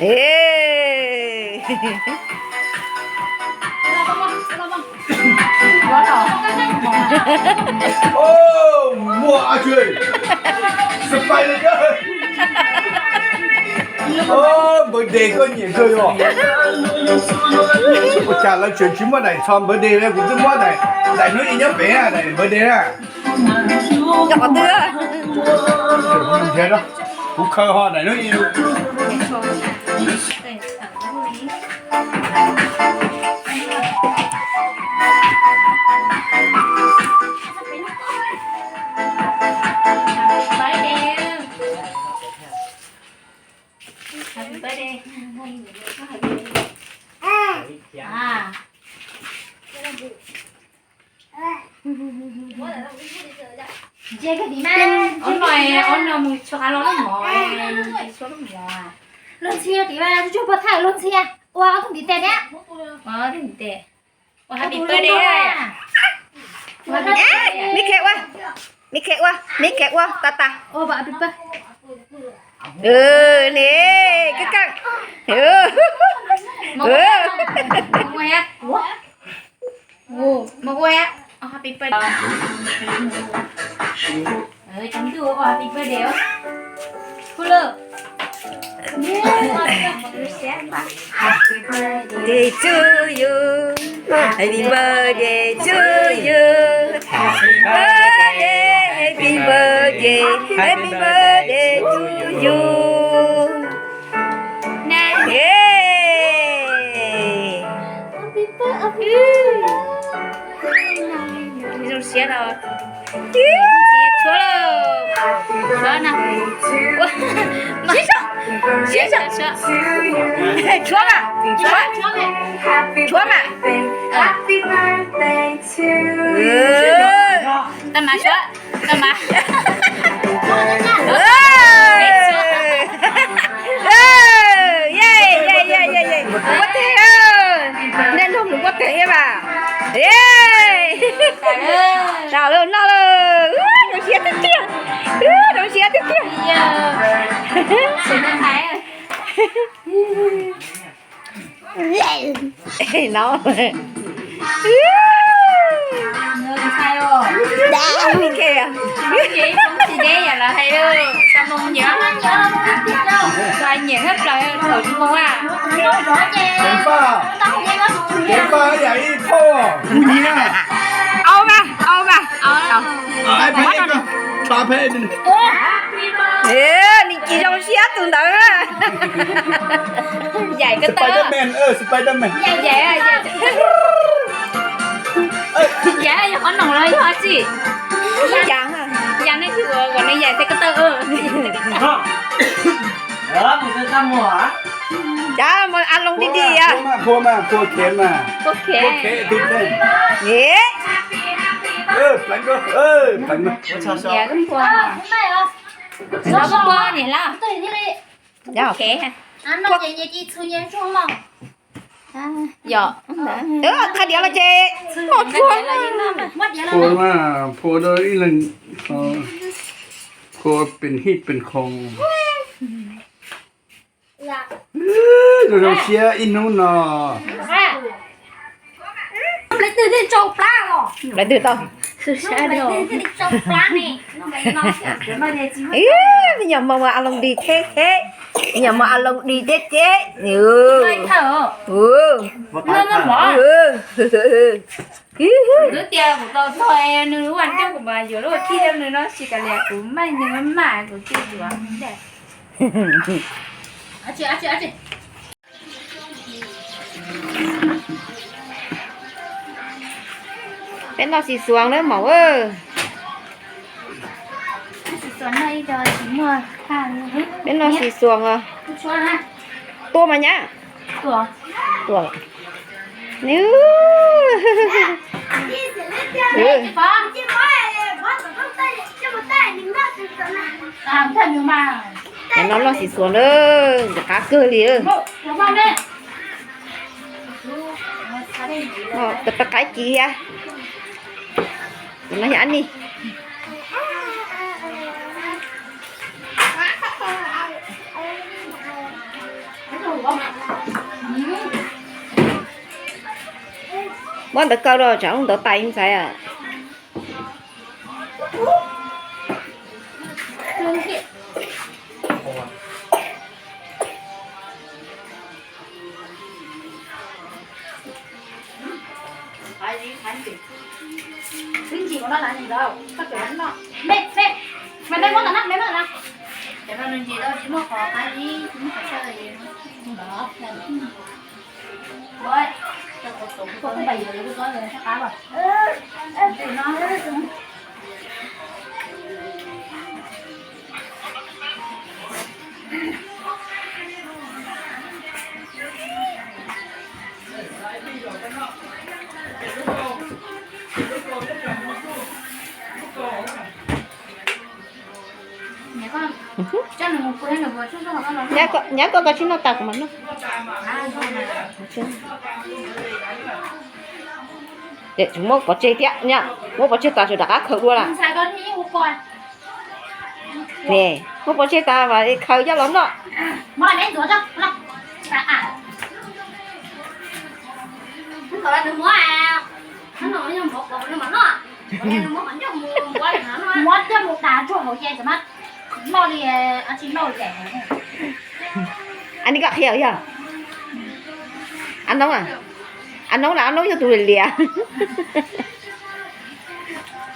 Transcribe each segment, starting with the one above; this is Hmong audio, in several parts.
Ê. Ôi, mua a chue. Spider. Ôi, birthday koj nyiam kawg yog. Ua cas lawv tseem tsis muab daim txho birthday li, kuv twb muab daim, daim hnub ib nyob pem daim birthday na. Nyob qhov twg? Kuv khaws ho daim hnub ib. Happy birthday. Ob no, ob no mus tshuab qab los lub mov, tshuab lub mov. Luag ntxhi tim mas tsuag tsuag pog thaij luag ntxhi ua ob tug ntiv tes thiab. Ua happy birthday. Me khej ua, me khej ua, me khej ua tas tas. Ne, kab kaj. Mus ua happy birthday. Cov ntuj ua happy birthday. Hu lawm. Happy birthday to you. Happy birthday to you. Happy birthday, happy birthday, happy birthday to you. Ê. Zoo siab tau. Tshuab lawm. Tshuab na. Siab tso. Siab tso. Tshuab mas. Tshuab. Tshuab mas. Tag mas tshuab. Tag mas. Npua teg, npua teg mas. Tam lawm noj lawm, zoo siab tiag tiag, zoo siab tiag tiag. No. Kev paj, kev paj yam ib phauj, kuv nyiam. Au mas, au mas, au. Nws ces zoo siab tus ntawd na. Yaim ko taw. Spiderman, Spiderman. Yaim, yaim, yaim. Yog qhov noom los yog tsi? Yam, yam nej tsis ua kom nws yaim xaiv ko taw. Cas mas a loo di di a. Phua mas, phua mas, phua kev mas. Phua kev. Phua kev tus tseeb. Pleev ko, pleev ko. Yam ko phua niam hlob. Phua kev. Yog. Qhov diav los ces pom tshuav. Phua mas, phua rau ib leeg, phua pes hij pes khoom. Zoo zoo siab ib hnub no. Lawv twg tau. Me nyuam mos mas a loo di thiab thiab. Me nyuam mos a loo di thiab thiab. Twb tias kuv tau txog nws lub as coj kuv mas yuav lub khij rau nws no tsis kav liam kuv maij nws maj kuv thiaj yuav. Peb noj xis xuas na maum. Peb noj xis xuas os. Tua mas nyab. Tua. Cov no noj xis xuas na, ntxim qab kawg li. Peb pab qaib ci thiab. Cov no yog ab ni. Muab ntawd kaw rau tsam ntawd tais ntxhais. Nyab koj, koj tsis noj tas kuv mam noj. Muab pov tseg thiab, muab pov tseg tas sawv rov qab khaws dua lawm. Ne, muab pov tseg tas mam khaws coj los noj. Muab coj mus tas tsuag hauv ces mas noj li tsis noj li. Ab, neb koj qhia yog? Ab Noob, Ab Noob na, Ab Noob yog tus liam.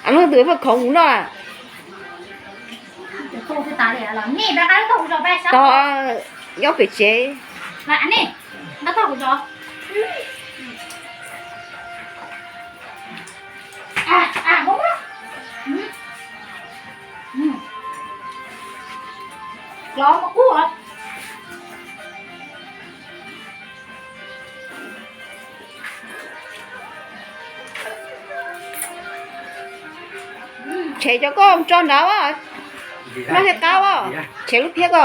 Ab Noob tus muaj khoom mus noj. Tog, nyob pem tsev. Tshem cov koj tso nrad, noj thiaj qab, tshem lub phiab koj.